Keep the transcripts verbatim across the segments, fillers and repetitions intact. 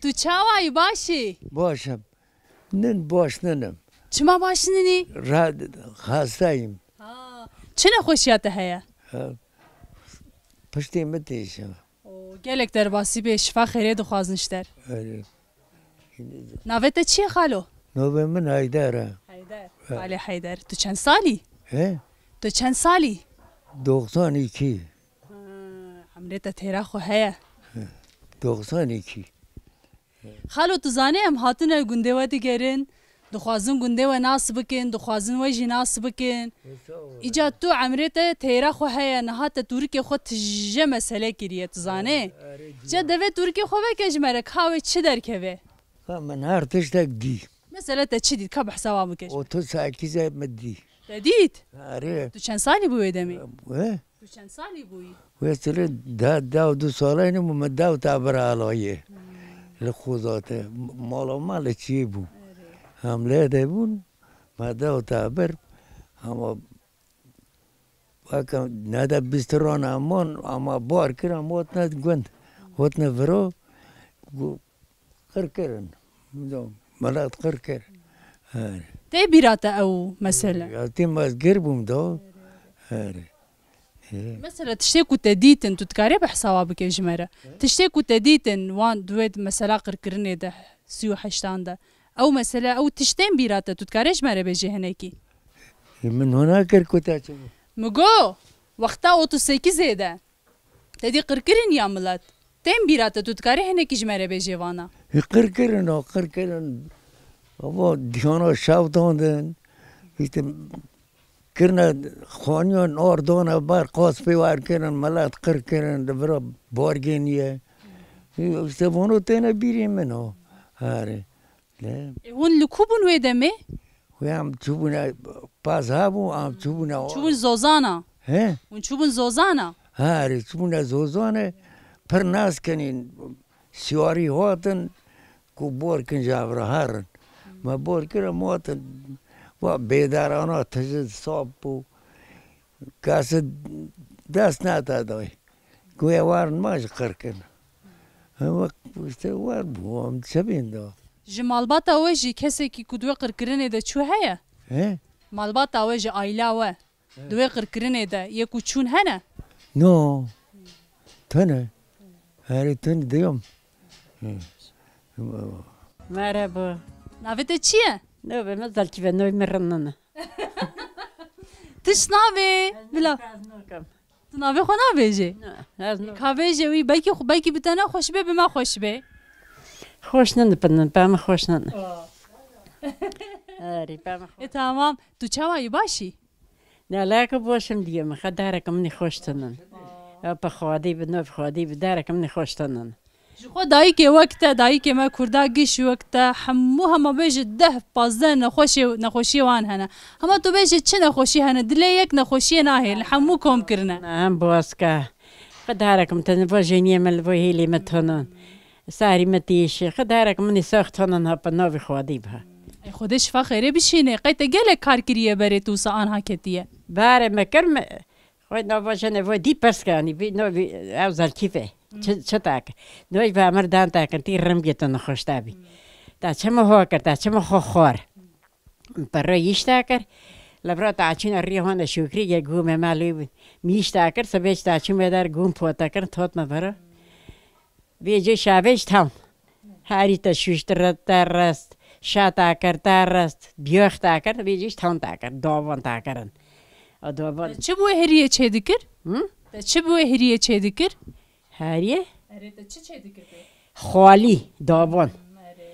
Tu çawa yî, baş î? Baş im. Nin baş ninim. Çima baş ninî? Ra-, hastayım. Ha. Çi nexweşiya te heye? Ha. Piştê min têşe. O, gelek derbasî bê, şifa xêrê dixwazin ji te. Erê. Navê te çi ye xalo? Navê min Heyder e. Heyder. Ha. Xalê Heyder. Tu çend salî? He? Tu çend salî? Doksan iki. Ha, emrê te têra xwe heye. He. Doksan iki. Xalo, tu zanî em hatine gundê we digerin, dixwazin gundê we nas bikin, dixwazin we jî nas bikin. Îca tu emrê te têra xwe heye, niha te tûrikê xwe tije mesele kiriye, tu zanî? Erê, erê, Îca diyar. Devê tûrikê xwe veke ji me re, ka wê çi derkeve? Ka min her tiştek dî. Mesela te çi dît, ka behsa wan bike ji me? Otuz sekiz e min dî. Te dît? Erê. Tu çend salî bû wê demê? He? Tu çend salî bûyî? Wê sirê de, deh û du salayî bû, min dew te bir alayê. Hmm. Li Xozatê. Mala me li çiyê bû. Erê. Em lê de bûn, me dew te bir, ama weke ne de bîst ron em man, ama bar kir, em hatine gund. Hatine viro, gu-, Qir kirin. Milet qir kir. Erê. Tê bîra te ew mesele? Ya tê me ez gir bûm da. Erê. Erê. Mesela tiştê ku te dîtin, tu dikarê behsa wa bike ji me re? Tiştê ku te dîtin, wan di wê mesela qirkirinê de, sî û heştan de. Ew mesele, ew tiştên bîra te, tu dikarê ji me re bêjê hinekî? Ê, min hona kir ku te çi bû? Min got, wexta otuz sekizê de. Te dî qirkirin ya milet? Tên bîra te, tu dikarî hinekî ji me re bêjê vana? Hê qirkirin, o qirkirin. Ava diyana şev dandin. Îşte kirine xaniyan ardana ber qas pê wer kirin, milet qirkirin, li vira bargêniye. Îşte vano têne bîrê min o. Herê. Lê Ê, hûn li ku bûn wê demê? Wê em çûbûne pez hebû, em çûbûne Çûbûn Zozana? He? Hûn çûbûn Zozana? Herê, çûbûne Zozanê, pir nas kenîn, siyarî hatin, ku bor kin ji hev re herin. Me bor kir, em hatin, va bêderana tije sap bû. Kesi dest nete dayê. Ku ê werin me ji qir kin. Ew wext işte wer bû, em çebên da. Ji malbata we jî kesekî ku di wê qirkirinê de çû heye? He? Malbata we ji aîla we di wê qirkirinê de yê ku çûn hene? No. Tune. Herê tune diyom. He. Merhaba. Navê te çi ye? Navê me Zelkî ve, navê me Rinnine. Tişt navê. Bila. Ez nakim. Tu navê xwe nabêjê? Ne, ez ne- Ka bêje wî, belkî xwe, belkî bi te ne xweş bê, bi me xweş bê. Xweş nindipinin, pe min xweş nin. Aa. Erê, pe min xweş. E, tamam. Tu çawa yî, baş î? Ne alaka, boşum diye mi? Xedarek min xweş tinin. Ya pe xwedî bi, nov xwedî bi, darek min xweş tinin. Ji xwe dayikê wek te, dayikê me Kurda giş wek te, hemû hema bêje deh pazdeh nexweşê, nexweşiyê wan hene. Hema tu bêje çi nexweşî hene, dilê yek nexweşiyê nahê, li hemû kom kirine. Em boska. Xedarek min tinin, bo jeniyê min, bo hêlê min tinin. Sarî min têşî. Xedarek min sax tinin ha pe navê Xwedî biha. Ey Xwedê şifa xêrê bişîne. Qey te gelek kar kiriye berê tu wisa anha ketiye? Barê me kir me. Xwedî nava jenê vo dî pirs ke, anî vî, no vî, ew Zelkîf e. Çi, çi tak? No vî emir dan tak, tî rimgê tu nexweş tabî. Ta çi min ho kir, ta çi min xwe xwar. Perre yîş ta kir. Li vira ta çûne rî hone şûkrî ye gûme me lê min yîş ta kir, sibê ta çûme der gûm pota kir, tot me vira. Vê cê şavê ji tam. Herî te şûştire te rest, şa te kir te rest, biyox te kir, vê cî tam te kir, davan te kirin. A davan. Te çi bi wê heriyê çê dikir? Hı? Te çi bi wê heriyê çê dikir? Heriyê? Erê, te çi çê dikir pê? Xalî, davan. Hmm, erê.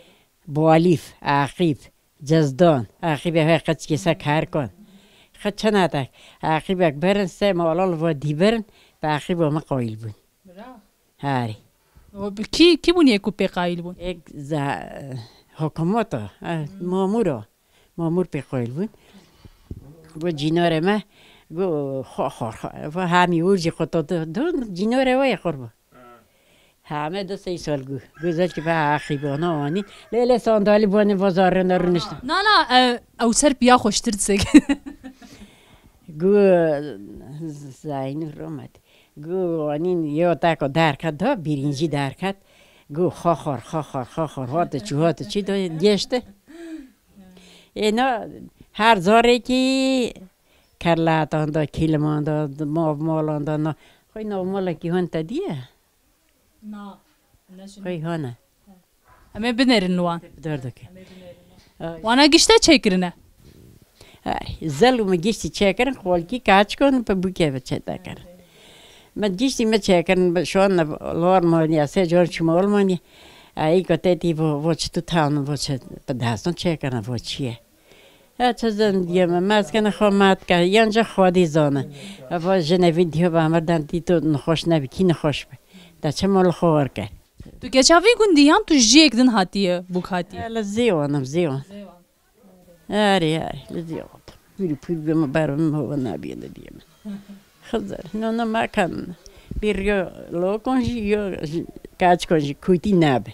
Balîf, aqîb, cizdan. Aqîbê he qeçkê se kar kon. Xet çena te. Aqîbek berin se malal va dîberin, bi aqîba me qayîl bûn. Bira. Harî. O bi kî, kî bûn yê ku pê qayîl bûn? Êk za-, hikûmeta, e, mamûr o. Mamûr pê qayîl bûn. Got cînorê me, got xwe, xwe, xwe, xwe, hemî wir jî xwe to, to, to, cînorê we yê xwe bû. Heme du sey sal got. Got zelkî be axîbana anî. Lê, lê sandalî bûne vazarine rûniştin. Na, na, e, ew ser piya xweştir disek. Got Zeynû Romet. Got, anîn yo teko derket da, bîrîncî derket. Got xaxar, xaxar, xaxar, hate çû, hate çû, da geşte. Êna her zarekî kerlatan da, kîliman da, mav malan da, na. Xwey nav malekî hon te diye? Na, neşin. Xwey hane. Em ê binerin li wan. Derdeke. Ay. Wana gişte çêkirine. Ay, zel û min giştî çêkirin, xolkî kaçkon pe bûke ve çêtekirin. Min giştî me çêkirin, şon ne lor moniya, se car çima olmaniye. Ay, ko te ti vo, vo çi tu tavn, vo çi pe daston çêkirin, vo çiye. Ha, çi zan diye me, meskene xo mat ka, yanca xwedî zane. Vo jine vî diyo ba merdan ti tu nexweş nebî, kî nexweş be. Da çi mal xo war ke. Tu keça vî gundî yan tu jiyek din hatiye, bûk hatiye? Hele zêwan im, zêwan. Erê, erê, li zêwan. Pûrî pûr bime, ber bime, hova nabiye li diye me. Xizir, no, no, me kan. Bir yo lokon jî, yo jî, kaçkon jî, kûtî nabe.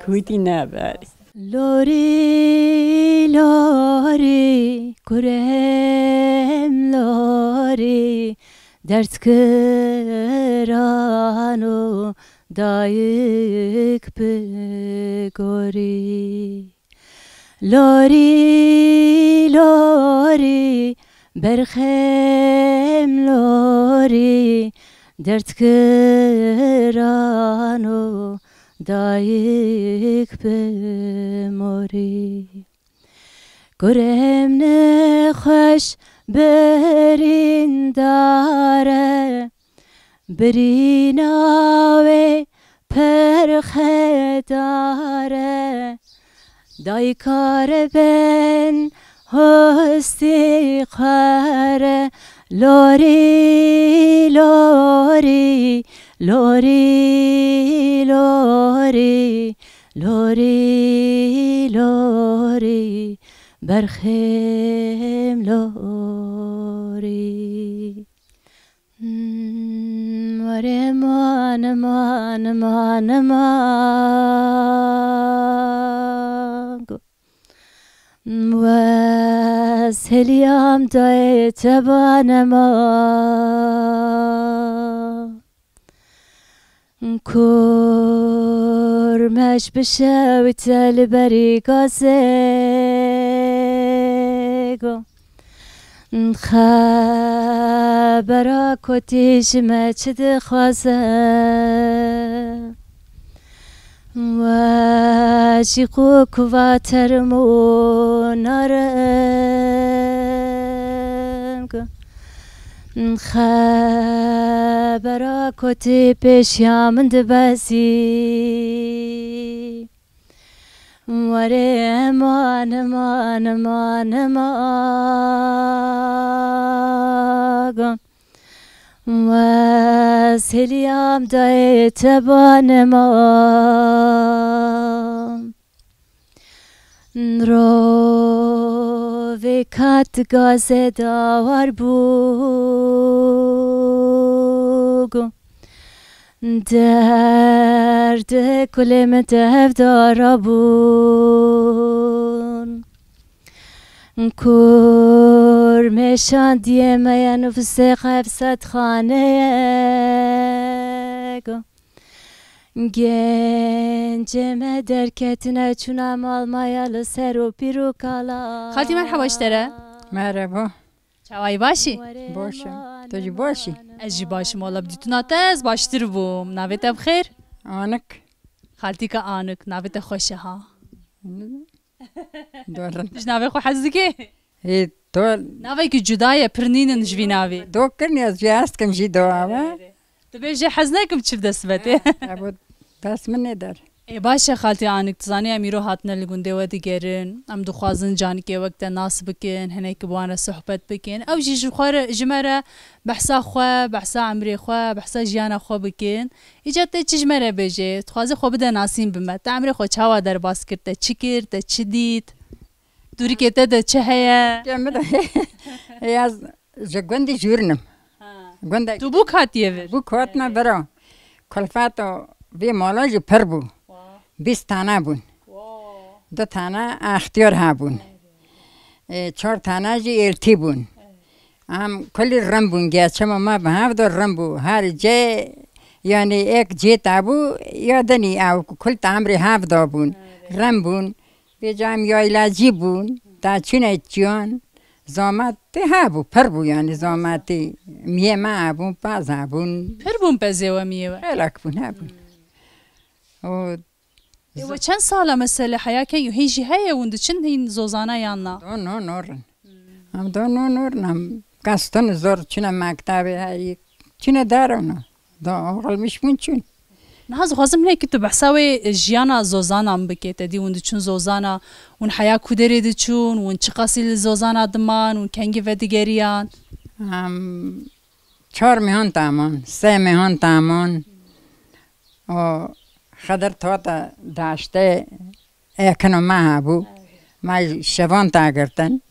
Kûtî nabe, erê. Lorî, lorî, kurem lorî, derd kiran û dayik bi gorî. Lorî, lorî, berxem lorî, derd kiran û dayik bi morî. Kurem nexweş birîndar e, birîna wê perxedar e. Dayika re ben hostî xwe re, lorî, lorî, lorî, lorî, lorî, lorî, berxêm lorî. Hmm, were man, man, man, man. Wes hêliyam dayê te banema. Kurmeş bi şewite li berî gazê go. Xebera kotî ji me çi dixwaze? We jî qû kuva term û nareng. Xebera kotî pêşiya min dibezî. Were eman, eman, eman, eman. Wes hêliyam dayê te banema. Rovê kat gaze dawar bû. Derdê kulê min dev dara bûn. Kur meşandiye me ya nufusê xefsetxaneyek. Gencê me derketine çûna mal maya li ser û pîr û kala. Xaltî merheba ji te re. Merheba. Çawayî baş î? Baş im. Tu jî baş î? Ez jî baş im. Wala bi dîtina te ez baştir bûm. Navê te bi xêr? Anik. Xaltîka Anik, navê te xweş e ha. Doğru. Tu ji navê xwe hez dikî? Ê, to Navekî cuda ye, pir nîn in ji vî navî. Do kirin, ez jî hez dikim jî do awe. Tu bêje hez nekim çi bi dest ve tê. Evo dest min nêder. Ê, baş e xaltî Anik, tu zanî em îro hatine li gundê we digerin. Em dixwazin canikê wek te nas bikin, hinekî bi wan re sohbet bikin. Ew jî ji xwe re, ji me re behsa xwe, behsa emrê xwe, behsa jiyana xwe bikin. Îca te çi ji me re bêje? Dixwaze xwe bide nasîn bi me. Te emrê xwe çawa derbas kir? Te çi kir? Te çi dît? Dûrikê te de çi heye? Ke min de, ez ji gundî Jûrin im. Ha. Gundek Tu bûk hatiye vir? Bûk hatine vira. Kulfeto vê mala jî pir bû. Wa. Bîst tane bûn. Wa. Du tane extiyar hebûn. E, çar tane jî êltî bûn. Em kulî rin bûn, geçima me bi hev de rin bû. Her cê Yanî ek cêta bû, ya dinî ew kul temrê hev da bûn, rem bûn. Vêca em yaylacî bûn, ta çûne çiyan, zametê hebû, pir bû yanî zametê. Miyê me hebûn, pez hebûn. Pir bûn pezê we miyê we? Xelek bûn, hebûn. O Ê, we çend sal e mesele heya ke hîn jî heye hûn diçin hîn zozana yan na? Do no norin. Em do no norin, em kestin zor çine mektebê heyî. Çine derona. Do oxilmiş bûn çûn. Niha dixwazim hinekî tu behsa wê, e, jiyana zozanan bike. Te dî hûn diçûn zozana, hûn heya ku derê diçûn, hûn çiqasî li zozana diman, hûn kengî vedigeriyan? Em çar mehan tamon, sê mehan tamon. O Xedir tota daştê ekino me hebû. Me jî şevan ta girtin.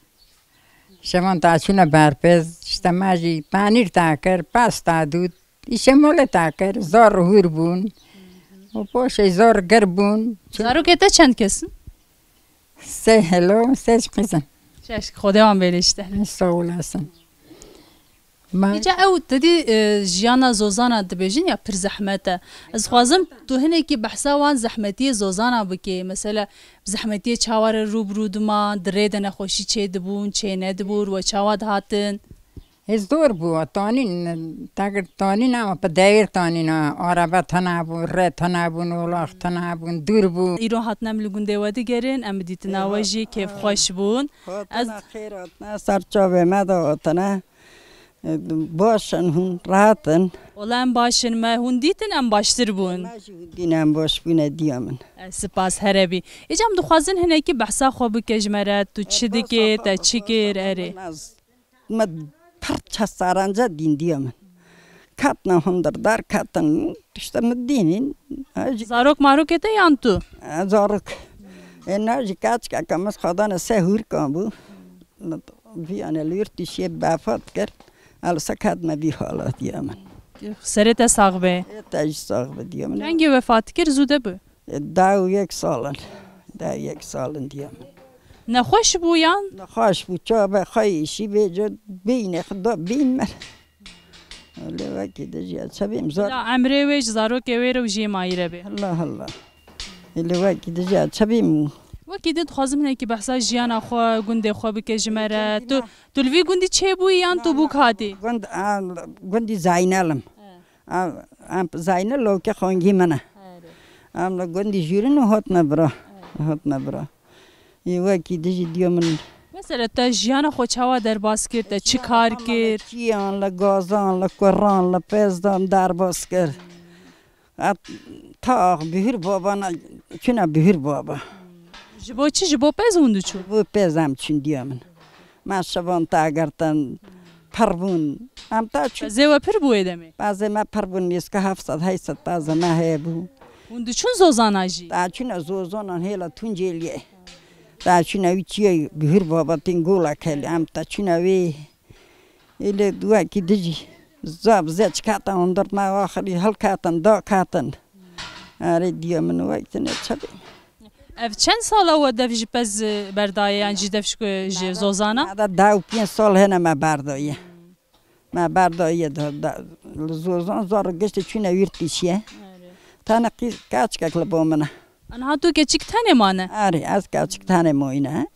Şevan ta çûne berpêz. İşte me jî panîr ta kir, pasta dût. Îşe molê ta kir. Zor hûr bûn. O poşê zor gir bûn. Zarokê te çend kes in? Sê helo, sê qîz in. Çeşk, Xwedê wan bêle işte. Sağ olasın. Ma- Îca ew te dî, e, jiyana zozana dibêjin ya pir zehmet e. Ez dixwazim tu hinekî behsa wan zehmetiyê zozana bikê. Mesela zehmetiyê çawa re rû bi rû diman, di rê de nexweşî çê dibûn, çê nedibûn, we çawa dihatin? Hê zor bû, tanîn, tagir tanîn ama bi dewêr tanîn a, araba tena bû, rê tena bûn, olax tena bûn, dûr bû. Îro hatine em li gundê we digerin, em bi dîtina we jî kêfxweş bûn. Ez Hatine xêr hatine, ser çavê me de hatine. Baş in hûn, rahat in. Wela em baş in, me hûn dîtin, em baştir bûn. Me jî hûn dîn, em baş bûne diya min. E, spas, here bî. Îca em dixwazin hinekî behsa xwe bike ji me re, tu çi dikê, te çi kir, erê. Me pir çe saranca dîn diya min. Katna hundir dar, katin, işte min dînin. Ha, jî Zarok marokê te yan tu? E, zarok. E, na jî kaçkeke min xwedane se hûrkan bû. Viyane li yurt dişiyê vefat kir. Elsa katme vî hala diya min. Serê te sax be. E, te jî sax be diya min. Kengî wefat kir, zû de bû? E, da û yek sal in. Da û yek sal in diya min. Nexweş bû yan? Nexweş bû, çabe xwe îşî vêca bînê xwe da bîn me. Lê wekî de jî ez çebîm zor. La emrê wê ji zarokê wê re û jiyê mayî re bê. Allah Allah. Lê wekî de jî ez çebîm. Wekî de dixwazim hinekî behsa jiyana xwe, gundê xwe bike ji me re. Tu, tu li vî gundî çêbûyî yan tu bûk hatî? Gund, a, gundî Zaynel im. He. A, em Zaynel lawkê xwengî min e. Erê. Em li gundî jûrin û hotme bira. Hotme bira. Ê wekî dijî diya min. Mesela te jiyana xwe çawa derbas kir? Te çi kar kir? Çiyan, li gazan, li kuran, li pêzdan derbas kir. Et, ta ax bihur babana, çuna bihur baba. Ji bo çi? Ji bo pêz hûn diçûn? Ji bo pêz em çûn diya min. Me şevan te girtin, pir bûn. Em te çûn. Pezê we pir bû wê demê? Pezê me pir bûn, nêzîka heft sed heyt sed pezê me heye bû. Hûn diçûn zozana jî? Te çûne zozanan hêla Tuncêliyê. Te çûne wî çiyê bihur babatên gola kelê. Em te çûne wê. Ê lê wekî dijî. Zaf zeç kete hundir me axirî hilketin, daketin. Erê diya min wekî ne çi bê. Ev çend sala we dev ji pez berdayê yan jî dev ji, ji zozana? Me de deh û pênc sal hene me berdaye. Me berdaye de, de, li zozan zor giştî çûne wîrtîşiye. Erê. Tane qî-, keçikek li bo min e. Aniha tu keçik tenê mane? Erê, ez keçik tenê moyne.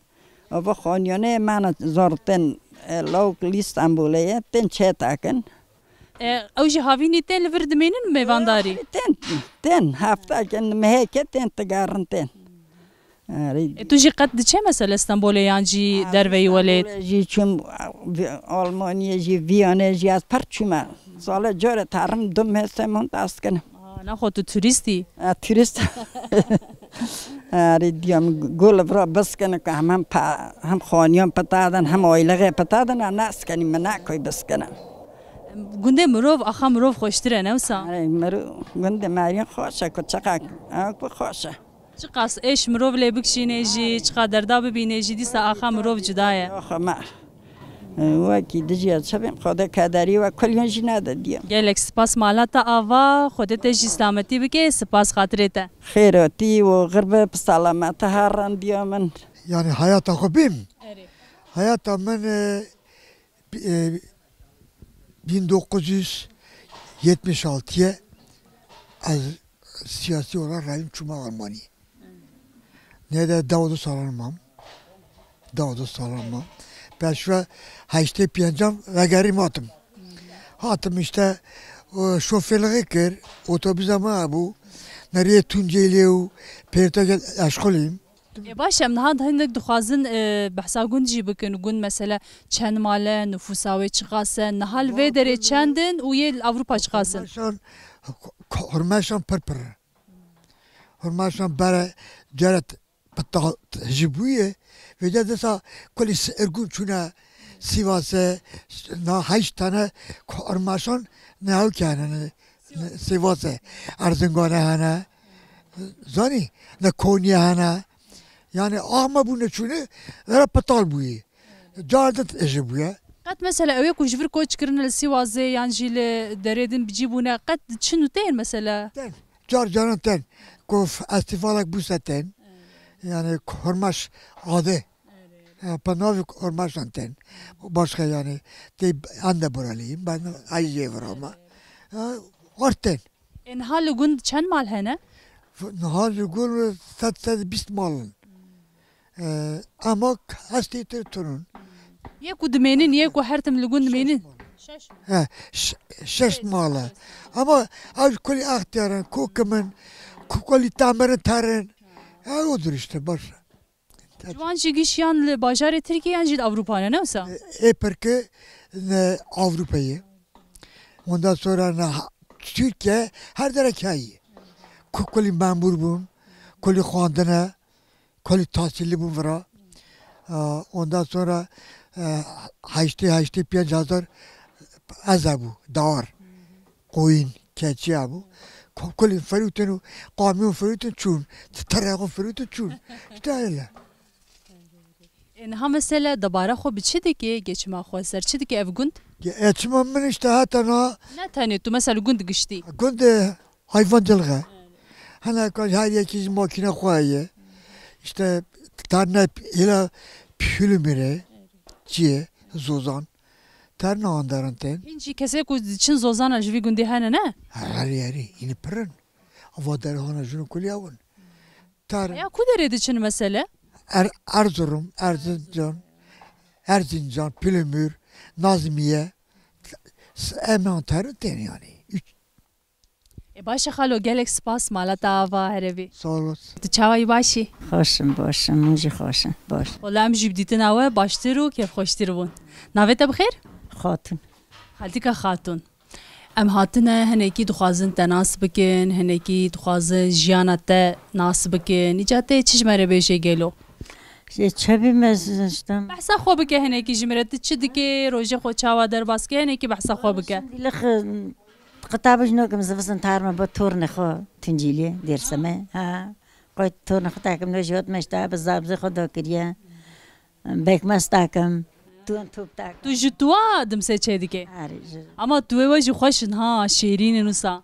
Ava xaniyane me ne zor tên, e, lawk li Stenbolê ye, tên çêtekin. E, ew jî havînî tên li vir dimênin mêvandarî? Tên, tên, heftekin meheke tên tigerin tên. Erê. E, tu jî qet diçe mesela Stenbolê yan jî derveyî welêt? Stenbolê jî çûm, Almanyê jî, Viyanê jî ez pir çûme. Sale care terim du meh se mont ez kinim. Aa, naxwe tu turîstî? E, turîst. Erê diyam gol vira biskine ku hem, hem pa-, hem xaniyan pitadin, hem aylexê pitadin, em neskenî min nekoy biskine. Gundê mirov, axa mirov xweştir e, ne wisa? Erê, miro-, gundê merîn xweş e ku çiqas, e, ku xweş e. Çiqas êş mirov lê bikişînê jî, çiqa derda bibînê jî, dîsa axa mirov cuda ye. Axa me. Wekî dijî ez çi bêm, Xwedê kederî we kulyan jî nede diye. Gelek spas mala te ava, Xwedê te jî selametî bike, spas xatirê te. Xêr hatî û xir be, bi selamete herin diya min. Yani hayata xwe bêm. Erê. Hayata min, e, bi-, e, bin dokuz yüz yetmiş altıya ez siyasî olarak rayîm çûma Almanyê. Nê de dewdu salan mam. Dewdu salan mam. Pêşve heştê pêncan vegerîm hatim. Hatim işte, o, şofêrliği kir, otobüsa me hebû. Nereye Tunceli û Pêrteke eşxulîm. Ê baş, em niha hinek dixwazin, e, behsa gund jî bikin. Gund mesela çend mal e, nifûsa wê çiqas e, niha li vê derê çend in û yê li Ewropa çiqas in? Hormeşan, hormeşan pir pir. Hormeşan bere ceret pital ji bûye. Vêca disa kulî s-, ergûn çûne Sîvasê, na heşt tane hormeşan ne ew ke hene, ne, ne Sîvasê. Erzingane hene. Zanî, ne Konye hene. Yani ahme bûne çûne, vera pital bûye. Car de ji bûye. Qet mesela ew ê ku ji vir koç kirine li Sîwazê yan jî li derê din bi cî bûne, qet çin û tên mesela? Tên. Car caran tên. Ku f-, estîfalek bû se tên. Yani hormaş ade. E, pe navê hormaşan tên. Başka yani. Tê ende buraliyim. Ben ayê vurama. E, art tên. Ê niha li gund çend mal hene? Niha li gund sed, sed bîst mal in. Ee, ama hestê tir tunun. Yê ku dimênin, yê ku her tim li gund dimênin? Şeş mal. He, ş-, şeş mal e. Ama ev kulî extiyar in, kokim in, ku-, kulî tamirin terin. Ew odur işte, baş. Ciwan jî giş yan li bajarê Tirkiye yan jî li Ewropa ne, ne wisa? Ê pirki ne Avrupayê. Ondan sonra ne ha-, Türkiye her derek heye. Ku-, kulî memur bûn, kulî xwandine, kulî tahsîlî bûn vira. Aa, ondan sonra, e, heştê, heştê pênc hezar ez hebû, dawar. Qoyîn, keçiya bû. Ku-, kulî firûtin û kamyon firûtin çûn. Terexo firûtin çûn. İşte öyle. Ê, niha mesele debara xwe bi çi dike, geçima xwe ser çi dike ev gund? Ge-, geçima min işte heta na Ne tenê tu, mesela gund giştî? Gund, e, hayvancılık e. Hene ka her yekî ji makine xwe heye. İşte terne hêla pîlûmîrê, çiyê, zozan. Terne anderin tên. Hîn jî kesê ku diçin zozana ji vî gundê hene ne? Herî herî, yine pirin. Ava derhana jin û kulî ew in. Tar- Ya ku derê diçin mesele? Er-, Erzurum, Erzincan, Erzincan, Pilimür, Nazmiye, s-, em anterin tên yani. Üç. E, baş e xalo, gelek spas, mala te ava, herevî. Sağ olasın. Tu çawa yî, baş î? Xweş im, baş im, hûn jî xweş in, baş. Wela em jî bi dîtina we baştir û kêfxweştir bûn. Navê te bi xêr? Xatun. Xaltîka Xatun. Em hatine, hinekî dixwazin te nas bikin, hinekî dixwazin jiyana te nas bikin. Îca tê çi ji me re bêje gelo? Şey, çebî me z-, işte. Behsa xwe bike hinekî ji me re, tu çi dikê, rojê xwe çawa derbas ke, hinekî behsa xwe bike. Şimdi lix, qita bijno kim zivistin tarme bo torne xwe Tuncîlî, Dêrsimê. Ha. Qoy torne xwe takim no jot me işte, bi zabzê xwe do kiriye. Bekmes takim. Tuwan top takim. Tu ji tuwa dimsê çê dike? Arê, ji. Ama tuwê we jî xweş in ha, şêrîn in wisa.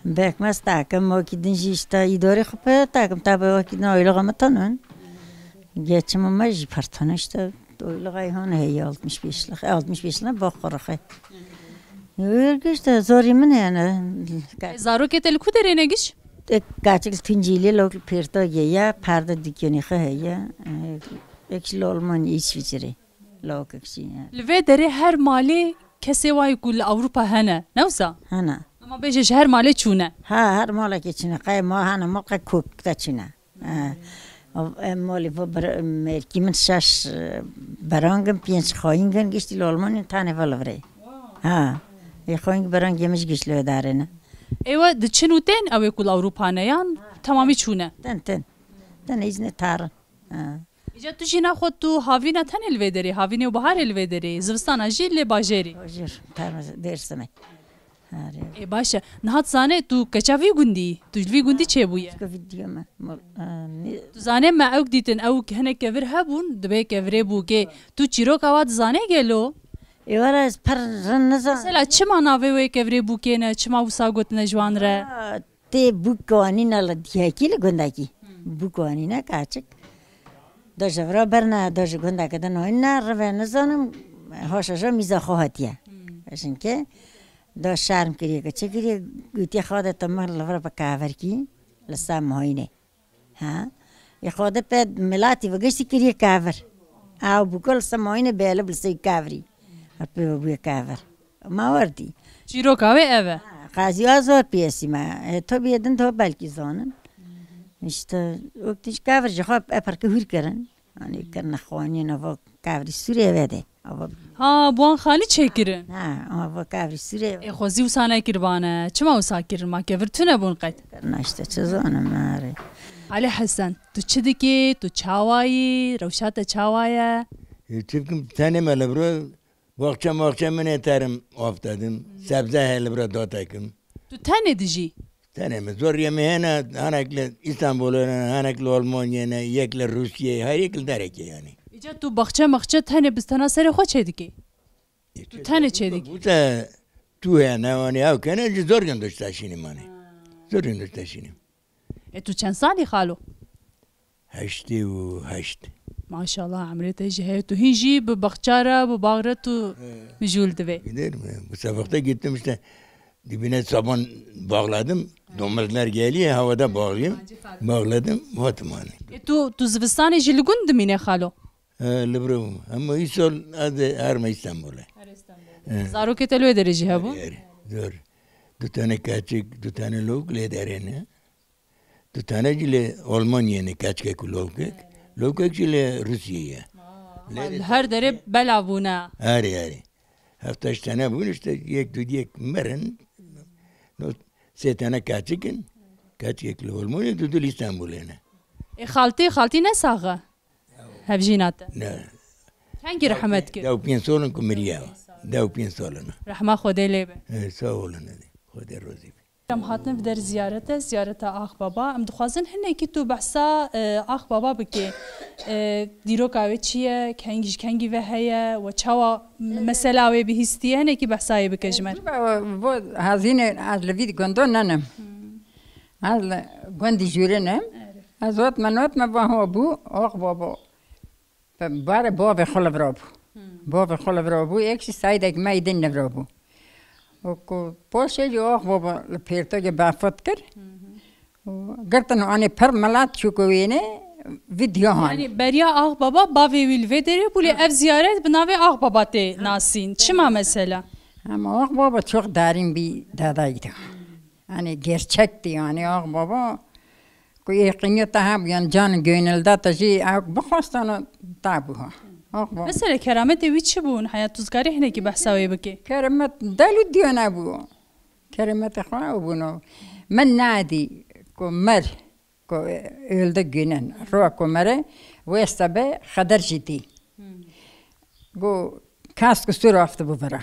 Bekmes takim, wekî din jî işte îdarê xwe pê takim. Tabi wekî din oyluğa me tanun. Geçim me jî per tanun işte. Oyluğa hon heye altmış beşlik. Altmış beşlik bo xwe rixê. Yok işte zorî min yani. E, zarokê te li ku derê ne giş? E, kaçik Tuncîlî lok pêrtogê ye, perde dükkanê xwe heye. E, ek jî li Almanya, Îsviçre. Lawikek jî ye. Li vê derê her malê kesê wayî ku li Ewropa hene, ne wisa? Hene. Ama bêje ji her malê çûne. Ha, her malekê çûne. Qey ma hene, ma qey kok te çûne. Ha. Ev, ev malê bo bir, mêrkî min şeş, e, berang in, pênc xayîng in, giştî li Almanya tenê ve li virê. Ha. Ê xayîng berangê min jî giş li wê derê ne. Ê we diçin û tên ew ê ku li Ewropa ne yan temamî çûne? Tên, tên. Tên îzne tarin. Ha. Îca tu jî naxwe tu havîna tenê li vê derê, havînê û biharê li vê derê, zivistana jî li bajêrî. Bajêr, terme Dêrsimê. Arê. Ê, baş e. Niha tu zanê tu keça vî gundî, tu ji vî gundî çêbûye? Çika vî diye me. Mol-, a, ne- Tu zanê me ewk dîtin, ewk hinek kevir hebûn, dibê kevirê bûkê. Tu çîroka wa dizanê gelo? Ê, were ez per rin nizan. Mesela çima navê wê kevirê bûkê ne, çima wisa gotine ji wan re? A, Tê bûk wanîne li diyekî li gundekî. Hmm. Bûk wanîne kaçik. Do ji vira birine, do ji gundekî din oyne, rivê nizanim, hoşa ji mîza xwe hatiye. Hmm. Çinke Da şerm kiriye ke çi kiriye, gotiye, "Xade te mir li vir bi kavirkî, li ser moyînê." Ha? Ê Xade pe milatî ve giştî kiriye kavir. Ew bûka li ser moyînê bêlib li ser kavirî. Hepê ve bûye kavir. Ma werdî. Çîroka wê ev e. Ha, qazî a zor piyesî me. E, to biyê din to belkî zanin. İşte, wek tij kavir ji xwe eperke hûr kirin. Yanî kirine xaniyên ava kavrî Sûriyê vede. Ava Ha, bi wan xanî çêkirin. Ha, ava kavrî Sûriyê Ê xwezî wisa nekiribane. Çima wisa kirin? Ma kevir tune bûn qet? Kirine işte, çi zanim, erê. Ali Hesen, tu çi dikî? Tu çawa yî? Rewşa te çawa ye? Ê, çi bikim, tenê me li vir o, baxçe maxçe min ê terim, av te dim. Sebze heye li vir o, datekim. Tu tenê dijî? Tenê me. Zor yemê hene, hinek li Îstanbulê ne, hinek li Almanyayê ne, yek li Rûsiyeyê, her yek li derekê yanî. Îca tu baxçe maxçe tenê bi tena serê xwe çêdikî? Tu tenê çêdikî? Bûte tu heye ne, wanî ew kene, ji zor gin duşt teşînim manî. Zor gin duşt teşînim. E, tu çend salî xalo? Heştê û heşt. Maşallah, emrê te jî heye. Tu hîn jî bi baxça re, bi bax re tu mijûl divê. Giderim ya. Bu sabah da gittim işte, dibine saban bağladım. Domuzlar geliyor, havada bağlıyım. Bağladım, hatim hani. E, tu, tu zivistanê jî li gund dimîne xalo? He, li vir bûm. Ama îsal ez ê herme Îstanbulê. Her Îstanbulê. He. Zarokê te li wê derê jî hebûn? Erê, erê. Zor. Du tane keçik, du tane lok lê derê ne. Du tane jî li Almanyayê ne, keçkek û lawkek. Lawkek jî li Rûsiyeyê ye. Aa, li her derê bela bûne. Erê, erê. Heft heşt tane bûn, işte yek du yek mirin. No, sê tane keçik in. Keçkek li Almanyayê, du du li Îstanbulê ne. Ê xaltî, xaltî ne sax e? Hevjîna te? Ne. Kengî rehmet kir? Dew pênc sal in ku miriye. Dew pênc sal in. Rehma Xwedê lê be. Ê, sağ olun. Xwedê razî be. Em hatin vê derê ziyarete, ziyareta Ax Baba. Em dixwazin hinekî tu behsa, e, Ax Baba bikê. E, dîroka wê çi ye? Kengî ji kengî ve heye? We çawa mesela wê bihîstiye? Hinekî behsa wê bike ji me. Bo, bo hazînê ez li vî gundon nenim. Ez li gundî jûrê nim. Ez hotme notme ba ho bû, Ax Baba. Bi barê bavê xwe li vir bû. Bavê xwe li vir bû, yek jî seydek me yî din li vir bû. Û ku paşê jî Ax Baba li pêrtokê befat kir. Û girtin û anê pir milet çû ku wêne vî diya han. Yanî beriya Ax Baba bavê wî li vê derê bû, lê ev ziyaret bi navê Ax Baba tê nasîn. Çima mesela? Ama Ax Baba çok derin bir dadaydı. Hani gerçekti yani, Ax Baba ku yaqîniya te hebû, yan can gönülde te jî ew bixwestan, te bû ha. Ax Baba. Mesela kerametê wî çi bûn? Heya tu zikarî hinekî behsa wê bikî? Keramet del û diya nebû. Kerametê xwe ew bûn o. Min nadî ku mir, ku öldü günen. Roa ku mire, weste be xeder jî dî. Got, kas ku sur afti bu vira.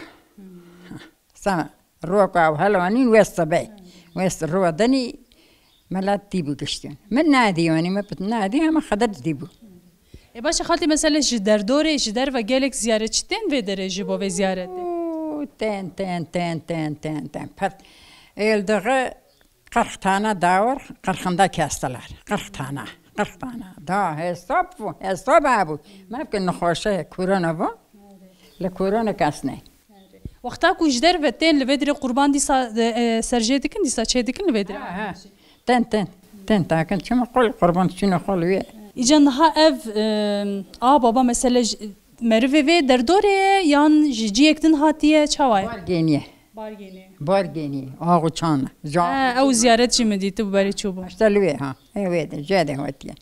Sa roka ew helanîn westa be. West roa denî, milet dî bû giştin. Min nadî, yanî me pit nadî, hema xeder dî bû. E, baş e, xaltî, mesele ji derdorê, ji derve gelek ziyaretçî tên vê derê ji bo vê ziyaretê? Û, tên, tên, tên, tên, tên, tên. Pir. Êldiği qirx tane dawir, qirxında kestiler. Qirx tane, qirx tane. Da hesap bû, hesap hebû. Me ki nexweşe korona bû. Li korona kes ne. Wexta ku ji derve tên li vê dirê qurban dîsa, e, e, serjê dikin, dîsa çê dikin li vê dirê? Ha, ha. Tên, tên. Tên takin. Çima qol qurban çûne qol wê? Îca niha ev, e, a baba mesele ji, merivê vê derdorê ye yan ji ciyek din hatiye, çawa ye? Bar gêniye. Bar gêniye. Bar gêniye. Ax û çan. He, ew ziyaret jî min dîtibû berê çûbû. Îşte li wê ha. Ê wê de, jê de hatiye.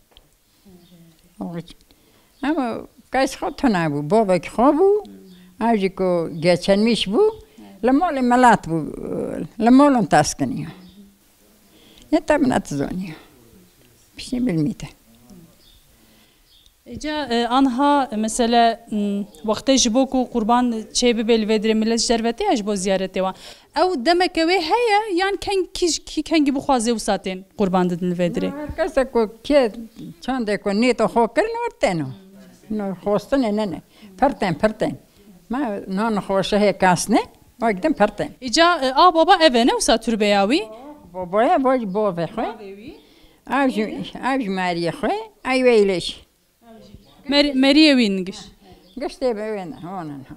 Ama kes xwe tune bû, bavek xwe bû, ew jî ku geçenmiş bû, li malê milet bû, li malon teskiniya. Ne te min etizaniya. Piştî bilmîte. Îca, e, anha, e, mesele, m, wextê ji bo ku qurban çê bibe li vê dirê, millet ji derve tê ya ji bo ziyaretê wan. Ew demeke wê heye, yan keng, kî, kî kengî bixwaze wisa tên qurban didin li vê dirê? Her kese ku kê çandê ku nêto xwe kirin, wer têno. No xwestinê ne ne. Pir tên, pir tên. Me nan xweşe hê kas ne, wek din pir tên. Îca, e, a baba ev e ne wisa turbeya wî? Babaya, bo, bavê xwe. Bavê wî. Ev ji, ev ji meriyê xwe, ey wê îlêş. Mer-, meriyê wî nigiş. Giştê be wê ne, honin ha.